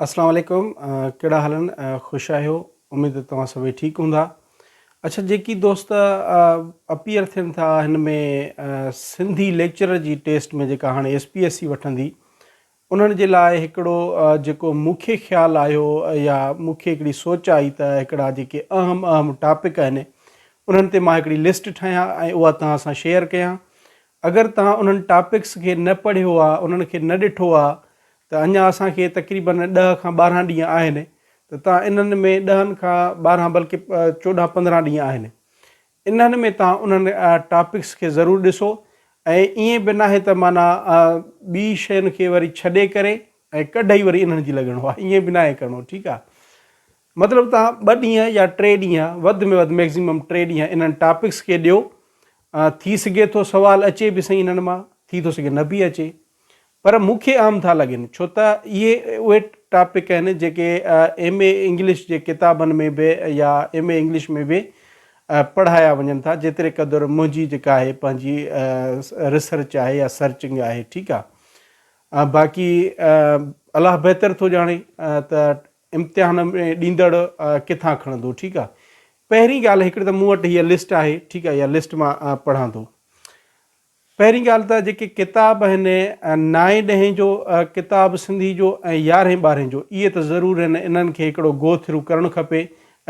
اسلام عليڪم ڪهڙا حال آهن خوش آهيو اميد ته توهان سڀئي ٺيڪ هوندا اڇا جيڪي دوست اپيئر ٿين ٿا هن ۾ سنڌي ليڪچرر جي ٽيسٽ ۾ جيڪا هاڻي ايس پي ايس سي وٺندي انهن جي لاء هڪڙو جيڪو مون کي خيال آيو يا مون کي هڪڙي سوچ آئي ته هڪڙا جيڪي اهم اهم ٽاپڪ آهن انهن تي مان هڪڙي لسٽ ٺاهيان ۽ اها توهان سان شيئر ڪيان اگر توهان انهن ٽاپڪس کي نه پڙهيو آ، انهن کي نه ڏٺو آ ته اڃا اسان کي تقريبن ڏهه کان 12 ڏينهن آهن ته توهان انهن ۾ ڏهن کان 12 بلڪه 14 15 ڏينهن آهن انهن ۾ توهان انهن ٽاپڪس کي ضرور ڏسو ۽ ائين به ناهي ته معنيٰ ٻي شين کي وري ڇڏي ڪري ۽ ڪڍ ئي وري انهن جي لڳڻو آ ائين به ناهي ڪرڻو ٺيڪ آ مطلب توهان ٻه ڏينهن يا ٽي ڏينهن وڌ ۾ وڌ ميڪزيمم ٽي ڏينهن انهن ٽاپڪس کي ڏيو ٿي سگهي ٿو سوال اچي به سهي انهن مان، ٿي ٿو سگهي نه به اچي پر مون کي اهم ٿا لڳن ڇو ته اهي اهي ٽاپڪ آهن جيڪي ايم اي انگلش جي ڪتابن ۾ به يا ايم اي انگلش ۾ به پڙهايا وڃن ٿا جيتري قدر منهنجي جيڪا آهي پنهنجي ريسرچ آهي يا سرچنگ آهي ٺيڪ آهي باقي الله بهتر ٿو ڄاڻي ته امتحان ۾ ڏيندڙ ڪٿان کڻندو ٺيڪ آ پهرين ڳالهه هڪڙي ته مون وٽ هيء لسٽ آهي ٺيڪ آ اها لسٽ مان پڙهان ٿو پهرين ڳالهه ته جيڪي ڪتاب آهن نائين ڏهين جو ڪتاب سنڌي جو ۽ يارهين ٻارهين جو اهي ته ضرور آهن انهن کي هڪڙو گو ٿرو ڪرڻ کپي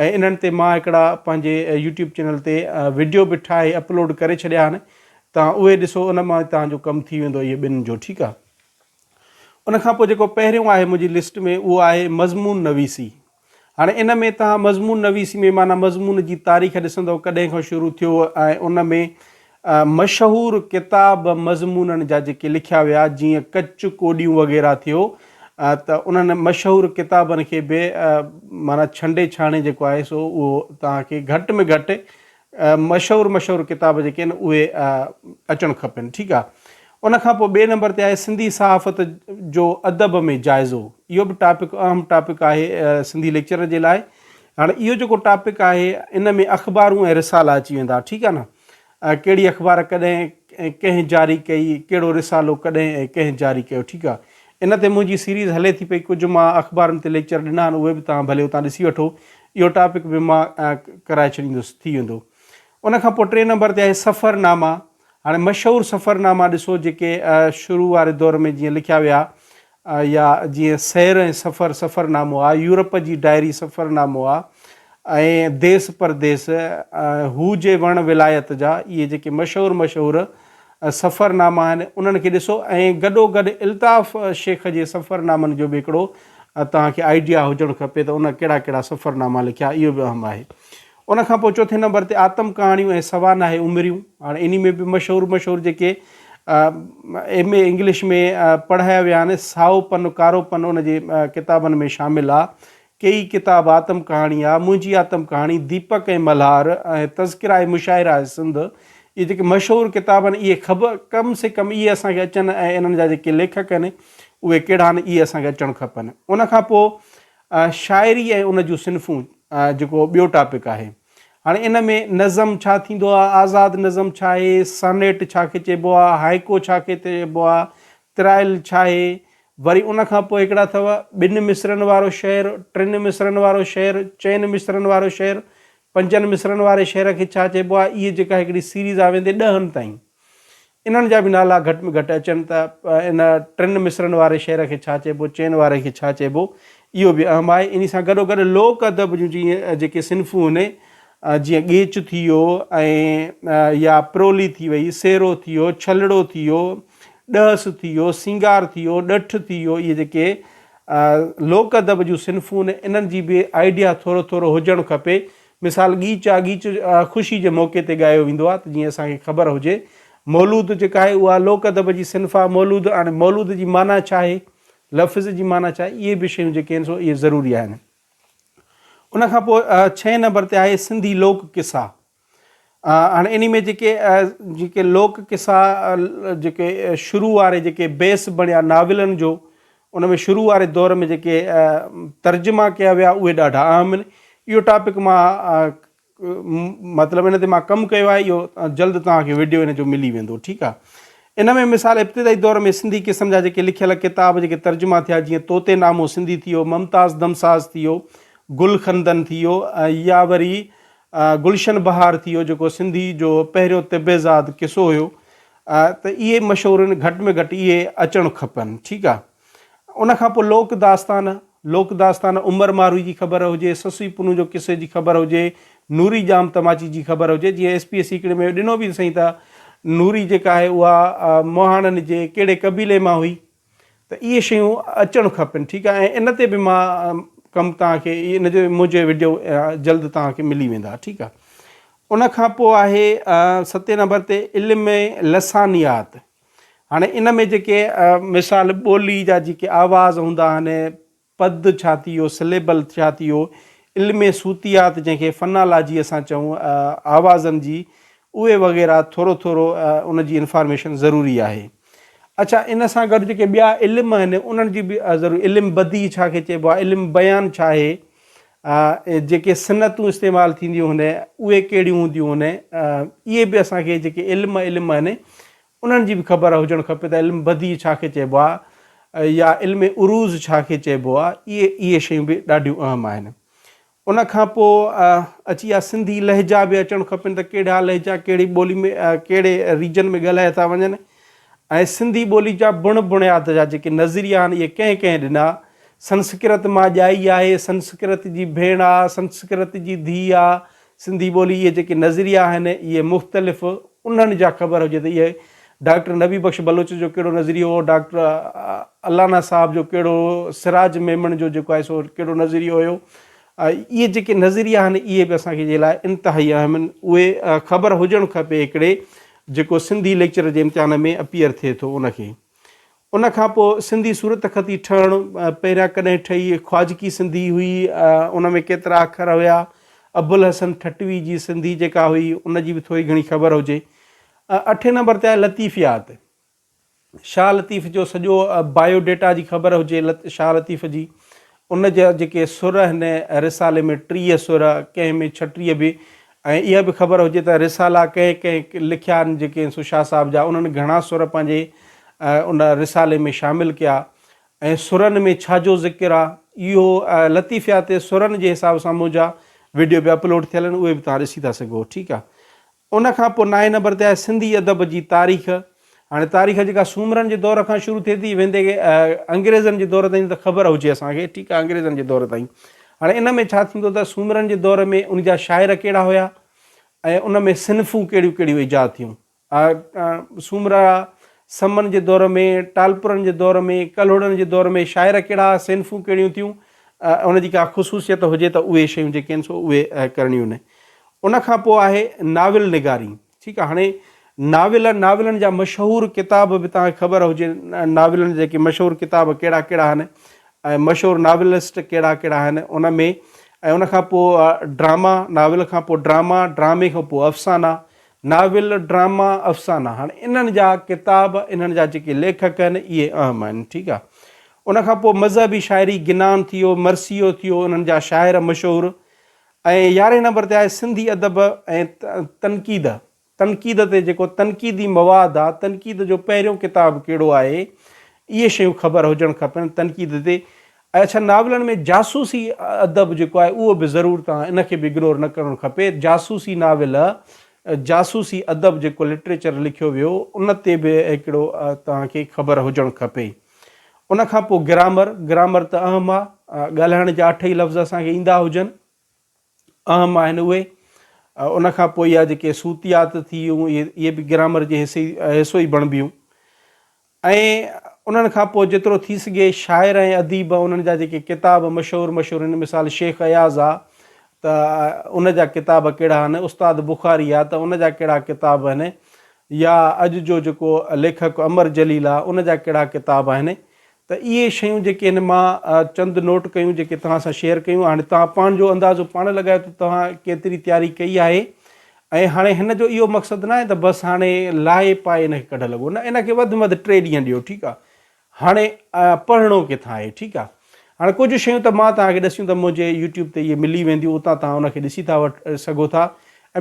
۽ انهن تي مان هڪڙا پنهنجي يوٽيوب چينل تي وڊيو به ٺاهي اپلوڊ ڪري ڇڏيا آهن تان اهي ڏسو ان مان توهان جو ڪم ٿي ويندو اهي ٻن جو ٺيڪ آ ان کان پوء جيڪو پهريون آهي منهنجي لسٽ ۾ اهو آهي مضمون نويسي. هاڻي ان ۾ توهان مضمون نويسي ۾ معنيٰ مضمون جي تاريخ ڏسندؤ ڪڏهن کان شروع ٿيو ۽ ان ۾ مشهور ڪتاب مضمونن جا جيڪي لکيا ويا جيئن ڪچ ڪوڏيون وغيره ٿيو ته انهن مشهور ڪتابن کي به معنيٰ ڇنڊي ڇاڻي جيڪو آهي سو اهو توهان کي گهٽ ۾ گهٽ مشهور مشهور ڪتاب جيڪي آهن اهي اچڻ کپن ٺيڪ آ ان کان پوء ٻئي نمبر تي آهي سنڌي صحافت جو ادب ۾ جائزو اهو به ٽاپڪ اهم ٽاپڪ آهي سنڌي ليڪچرر جي لاء هاڻي اهو جيڪو ٽاپڪ آهي ان ۾ اخبارون ۽ رسالا اچي ويندا ٺيڪ آ نه ڪهڙي اخبار ڪڏهن ۽ ڪنهن جاري ڪئي ڪهڙو رسالو ڪڏهن ۽ ڪنهن جاري ڪيو ٺيڪ آ ان تي منهنجي سيريز هلي ٿي پئي ڪجهه مان اخبارن تي ليڪچر ڏنا آهن اهي به توهان ڀلي اتان ڏسي وٺو اهو ٽاپڪ به مان ڪرائي ڇڏيندس ٿي ويندو. ان کان پوء ٽئين نمبر تي آهي سفر ناما. هاڻي مشهور سفر ناما ڏسو جيڪي شروع واري دور ۾ جيئن لکيا ويا يا جيئن سير ۽ سفر سفر نامو آ، يورپ جي ڊائري سفر نامو آ ۽ ديس پرديس، هو جي وڻ ولايت جا اهي جيڪي مشهور مشهور سفر ناما آهن انهن کي ڏسو ۽ گڏو گڏ الطاف شيخ جي سفر نامن جو به هڪڙو توهان کي آئيڊيا هجڻ کپي ته ان ڪهڙا ڪهڙا سفر ناما لکيا اهو به اهم آهي. ان کان پوء چوٿين نمبر تي آتم ڪهاڻيون ۽ سوانح عمريون هاڻي انهي ۾ به مشهور مشهور جيڪي ايم اي انگلش ۾ پڙهايا ويا آهن سائو پن ڪارو پن ان جي ڪتابن ۾ شامل آ ڪيئي ڪتاب آتم ڪهاڻي آ، منهنجي آتم ڪهاڻي، ديپڪ ۽ ملهار ۽ تذڪره مشاعره سنڌ اهي جيڪي مشهور ڪتاب آهن اهي خبر ڪم سي ڪم اهي اسان کي اچن ۽ انهن جا جيڪي ليکڪ آهن اهي ڪهڙا آهن اهي اسان کي اچڻ کپن. ان کان پوء شاعري ۽ ان جون صنفون جيڪو ٻيو ٽاپڪ آهي. هاڻي ان ۾ نظم ڇا ٿيندو آ، آزاد نظم ڇا آهي، سانيٽ ڇا کي چئبو آ، هائيڪو ڇا کي چئبو آ، ترائيل ڇا آهي، وري ان کان پوء هڪڙا اٿو ٻن مصرعن وارو شعر، ٽن مصرعن وارو شعر، چئن مصرعن وارو شعر، پنجن مصرعن واري شعر کي ڇا چئبو آهي، اهي جيڪا هڪڙي سيريز آهي ويندي ڏهن تائين. انهن جا به نالا گهٽ ۾ گهٽ اچن ته ان ٽن مصرعن واري شعر کي ڇا چئبو، چئن واري کي ڇا چئبو، اهو به اهم آهي. انهي سان گڏوگڏ لوڪ ادب جون جيئن جيڪي صنفون آهن جيئن ڳيچ ٿي ويو ۽ يا پرولي ٿي وئي، سهرو ٿي ويو، ڇلڙو ٿي ويو، ڏهس ٿي ويو، سينگار ٿي ويو، ڏٺ ٿي ويو، اهي جيڪي لوڪ ادب جون صنفون انهن جي به آئيڊيا ٿورو ٿورو هجڻ کپي. مثال ڳيچ آ، ڳيچ خوشي جي موقعي تي ڳايو ويندو آ ته جيئن اسان کي خبر هجي. مولود جيڪا آهي اها لوڪ ادب جي صنف آ، مولود هاڻي مولود جي معنيٰ ڇا آهي، لفظ جي معنيٰ ڇا آهي، اهي به شيون جيڪي آهن سو اهي ضروري آهن. ان کان پوء ڇهين نمبر تي آهي سنڌي لوڪ قصا. هاڻي انهي ۾ جيڪي جيڪي لوڪ قصا جيڪي شروع واري جيڪي بيس بڻيا ناولن جو ان ۾ شروع واري دور ۾ جيڪي ترجما ڪيا ويا اهي ڏاڍا اهم آهن اهو ٽاپڪ مان مطلب ان تي مان ڪم ڪيو آهي اهو جلد توهان کي وڊيو ان جو ملي ويندو ٺيڪ آهي ان ۾ مثال ابتدائي دور ۾ سنڌي قسم جا جيڪي لکيل ڪتاب جيڪي ترجما ٿيا جيئن طوطي نامو سنڌي ٿي ويو، ممتاز دمساز ٿي ويو، گل خندن ٿي ويو يا وري گلشن بهار ٿي ويو جيڪو سنڌي جو پهريون طبعزاد قصو هيو ته اهي مشهور آهن گهٽ ۾ گهٽ اهي اچڻ کپن ٺيڪ آهي. ان کان پوء لوڪ داستان، لوڪ داستان عمر ماروي جي خبر هجي، سسئي پنهون جو قصي جي خبر هجي، نوري ڄام تماچي جي خبر هجي، جيئن ايس پي ايس سي هڪڙي ۾ ڏنو به سائين ته نوري جيڪا آهي اها مهاڻن جي ڪهڙي قبيلي مان هئي ته اهي شيون اچڻ کپن ٺيڪ آهي ۽ ان تي به مان ڪم توهان کي ان جو منهنجو وڊيو جلد توهان کي ملي ويندا ٺيڪ آهي. ان کان پوء آهي ستين نمبر تي علم لسانيات. هاڻي ان ۾ جيڪي مثال ٻولي جا جيڪي آواز هوندا آهن، پد ڇا ٿي ويو، سليبل ڇا ٿي ويو، علم صوتيات جنهن کي فنالاجي اسان چئون آوازن جي اهي وغيره ٿورو ٿورو ان جي انفارميشن ضروري آهي. اڇا ان سان گڏ جيڪي ٻيا علم آهن انهن جي به ضروري علم بديع ڇا کي چئبو آهي، علم بيان ڇا آهي، جيڪي صنعتون استعمال ٿينديون هن اهي ڪهڙيون هونديون هن اهي به اسان کي جيڪي علم علم آهن انهن جي به خبر هجڻ کپي ته علم بديع ڇا کي چئبو آهي يا علم عروض ڇا کي چئبو آهي اهي اهي شيون به ڏاڍيون اهم آهن ان کان پوء اچي ويا سنڌي لهجا به اچڻ کپن ته ڪهڙا لهجا ڪهڙي ٻولي ۾ ڪهڙي ريجن ۾ ڳالهايا ٿا وڃن ۽ سنڌي ٻولي جا بڻ بڻياد جا جيڪي نظريا آهن اهي ڪنهن ڪنهن ڏنا. سنسڪرت مان ڄائي آهي، سنسڪرت جي ڀيڻ آ، سنسڪرت جي ڌيء آ، سنڌي ٻولي اهي جيڪي نظريا آهن اهي مختلف انهن جا خبر هجي ته اهي ڊاڪٽر نبي بخش بلوچ جو ڪهڙو نظريو هو، ڊاڪٽر الانا صاحب جو ڪهڙو هو، سراج ميمڻ جو جيڪو آهي سو ڪهڙو نظريو هيو. اهي جيڪي نظريا آهن اهي به اسان کي جي لاء انتهائي اهم آهن اهي خبر هجڻ کپي هڪڙي جيڪو سنڌي ليڪچر جي امتحان ۾ اپيئر ٿئي ٿو ان کي. ان کان پوء سنڌي صورتخطي ٺهڻ پهريان ڪڏهن ٺهي، خواجڪي سنڌي هئي ان ۾ ڪيترا اکر هيا، ابوالحسن ٺٽوي جي سنڌي جيڪا هئي ان جي به ٿوري گهڻي خبر هجي. اٺين نمبر تي آهي لطيفيات. شاهه لطيف جو سڄو بايو ڊيٽا جي خبر هجي شاهه لطيف جي ان جا جيڪي سر آهن رسالي ۾ 30 سر ڪنهن ۾ 36 به ۽ اها به خبر هجي ته رسالا ڪنهن ڪنهن لکيا آهن جيڪي سو شاهه صاحب جا انهن گهڻا سر پنهنجي ان رسالي ۾ شامل ڪيا ۽ سرن ۾ ڇا جو ذڪر آهي اهو لطيفيات سرن جي حساب سان منهنجا وڊيو به اپلوڊ ٿيل آهن اهي به توهان ڏسي ٿا سگهو ٺيڪ آهي ان کان پوء نائين نمبر تي آهي سنڌي ادب جي تاريخ. هاڻي تاريخ جيڪا سومرن جي دور کان شروع ٿئي ٿي ويندي انگريزن جي دور تائين ته خبر هجي اسان کي ٺيڪ آهي انگريزن جي دور تائين. هاڻي ان ۾ ڇا ٿيندو ته سومرن جي دور ۾ ان جا شاعر ڪهڙا هيا ۽ ان ۾ صنفون ڪهڙيون ڪهڙيون ايجاد ٿيون. سومرا سمن جي دور ۾ ٽالپرن جي دور ۾ ڪلهوڙن جي دور ۾ شاعر ڪهڙا هئا صنفون ڪهڙيون ٿيون ان جي ڪا خصوصيت هجي ته اهي شيون جيڪي آهن سو اهي ڪرڻيون آهن. ان کان پوء آهي ناول نگاري ٺيڪ آهي هاڻي ناول ناولن جا مشهور ڪتاب به توهان کي خبر هجي ناولن جا جيڪي مشهور ڪتاب ڪهڙا ڪهڙا آهن ۽ مشهور ناولسٽ ڪهڙا ڪهڙا آهن ان ۾ ۽ ان کان پوء ڊراما ناول کان پوء ڊراما ڊرامي کان پوء افسانا ناول ڊراما افسانا هاڻي انهن جا ڪتاب انهن جا جيڪي ليکڪ آهن اهي اهم آهن ٺيڪ آهي ان کان پوء مذهبي شاعري گنان ٿيو مرثيو ٿيو انهن جا شاعر مشهور ۽ يارهين نمبر تي آهي سنڌي ادب ۽ تنقيد، تنقيد تي جيڪو تنقيدي مواد آ، تنقيد جو پهريون ڪتاب ڪهڙو آهي، اهي شيون خبر هجڻ کپن تنقيد تي. ۽ اڇا ناولن ۾ جاسوسي ادب جيڪو آهي اهو به ضرور توهان ان کي به اگنور نه ڪرڻ کپي، جاسوسي ناول، جاسوسي ادب جيڪو لٽريچر لکيو ويو ان تي به هڪڙو توهان کي خبر هجڻ کپي. ان کان پوء گرامر، گرامر ته اهم آ، ڳالهائڻ جا اٺ ئي لفظ اسان کي ايندا هجن، اهم آهن اهي. ان کان پوء اها جيڪي صوتيات ٿي ويون اهي اهي به گرامر جي حصي حصو ئي بڻبيون. ۽ انهن کان پوء جيترو ٿي سگهي شاعر ۽ اديب انهن جا جيڪي ڪتاب مشهور مشهور آهن مثال شيخ اياز آ ته ان جا ڪتاب ڪهڙا آهن، استاد بخاري آ ته ان جا ڪهڙا ڪتاب آهن، يا اڄ جو جيڪو ليکڪ امر جليل آ ان جا ڪهڙا ڪتاب آهن ته اهي شيون جيڪي هن مان چند نوٽ ڪيون جيڪي توهان سان شيئر ڪيون هاڻي توهان پاڻ جو اندازو پاڻ لڳايو ته توهان ڪيتري تياري ڪئي آهي ۽ هاڻي هن جو اهو مقصد ناهي ته بس هاڻي لاهي پائي ان کي ڪڍ لڳو نه ان کي وڌ ۾ وڌ ٽي ڏينهن ڏيو ٺيڪ آ هاڻي پڙهڻو ڪٿان آهي ٺيڪ آ هاڻي ڪجهه شيون ته مان توهان کي ڏسيون ته منهنجي يوٽيوب تي اهي ملي وينديون اتان توهان ان کي ڏسي ٿا وٺ سگهو ٿا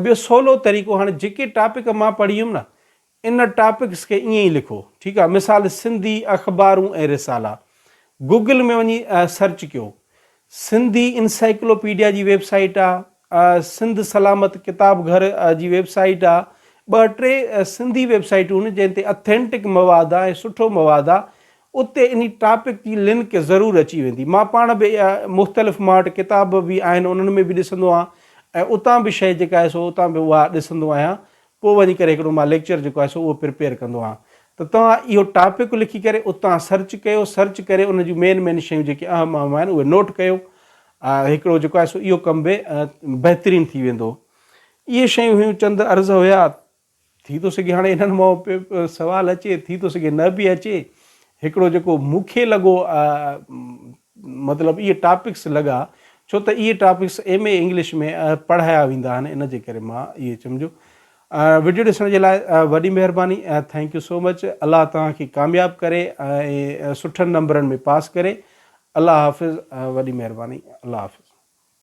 ۽ ٻيو سولو طريقو هاڻي جيڪي ٽاپڪ مان پڙهي هيم نه ان ٽاپڪس کي ائين ئي لکو ٺيڪ آ مثال سنڌي اخبارون ۽ رسالا گوگل ۾ وڃي سرچ ڪيو سنڌي انسائيڪلوپيڊيا جي ويب سائيٽ آ سنڌ سلامت ڪتاب گهر جي ويب سائيٽ آ ٻه ٽي سنڌي ويب سائيٽون آهن جنهن تي اٿينٽڪ مواد آ ۽ سٺو مواد آ اتي انهي ٽاپڪ جي لنڪ ضرور اچي ويندي. مان پاڻ به مختلف مان وٽ ڪتاب به آهن انهن ۾ به ڏسندو آهيان ۽ اتان به شيء جيڪا آهي سو اتان به اها ڏسندو آهيان پوء وڃي ڪري هڪڙو مان ليڪچر جيڪو آهي سو اهو پرپيئر ڪندو آهيان ته توهان اهو ٽاپڪ لکي ڪري اتان سرچ ڪيو سرچ ڪري ان جون مين مين شيون جيڪي اهم اهم آهن اهي نوٽ ڪيو هڪڙو جيڪو آهي سو اهو ڪم به بهترين ٿي ويندو. اهي شيون هيون چند عرض هيا ٿي ٿو سگهي هاڻي انهن مان سوال اچي ٿي ٿو سگهي نه به اچي هڪڙو جيڪو مون کي لڳو مطلب اهي ٽاپڪس لڳا ڇو ته اهي ٽاپڪس ايم اي انگلش ۾ پڙهايا ويندا آهن ان جي ڪري مان اهي سمجهو وڊيو ڏسڻ جي لاء وڏي مهرباني thank you سو مچ الله توهان کي ڪامياب ڪري ۽ سٺن نمبرن ۾ پاس ڪري الله حافظ وڏي مهرباني الله حافظ.